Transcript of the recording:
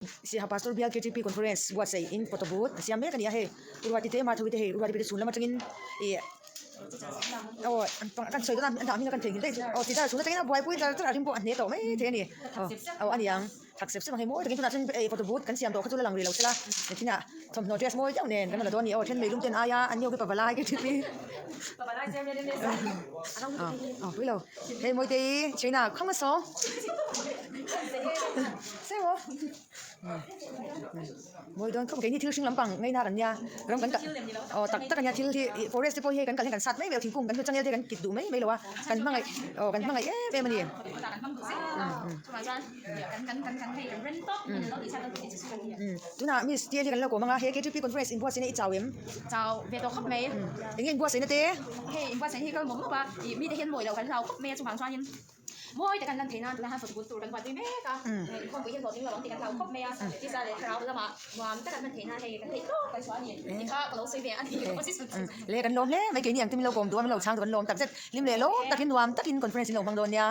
Siaha Pastor Bial KTP Conference buatsaih in photo booth a siam mek a ni a hei Uruati te Marthawi te hei Uruati te chhun lam atangin ih aw kan sawi dawn a an dah hming a kan theihnghilh daih chu aw tidar chhun atangin a buaipui char char a rim pawh a hne tawh mai thei a ni aw aw a ni ang thak sep sep ang hei mawi takin tunah chuan ei photo booth kan siam tawh kha chu la lang rih lo sela nichina thawmhnaw dress mawi deuh nen kan la dawn a ni aw then meilum ten aia an nioki pavalai KTP aw pui lo hei Mawitei China khawng a saw. Mawi dawn khawp keini thil hring lampang ngaina kan nia ram kan kal aw tak tak ania thil hi ih forest te pawh hi hei kan kal hian kan sat mai mai lo thingkung kan hmu changel te kan kit duh mai mai lo a kan hmangaih aw kan hmangaih em em a ni tunah miss te hi kan lo kawm ang a he ktp conference inbuatsaihna i chau em chau ve tawh khawp mai eng nge inbuatsaihna te hei inbuatsaihna hi ka mawp mawp a ih mite hian mawi loh kan hlau khawp mai a chuvang chuanin. Mawi tak an lan theih nan tunah hian photobooth tur kan buatpui mek a, inkhawmpui hian hlawhtling lo ang tih kan hlau khawp mai a, tisa leh thlarau lamah nuam tak an hman theih nan hei kan theih tawp kan chhuah a ni tih kha ka lo sawi ve a ni. Le kan lawm hle mai keini ang te min lo kawm duh a min lo chhang duh kan lawm takzet hlim leh lawm takin nuam takin conference in lo hmang dawn nia.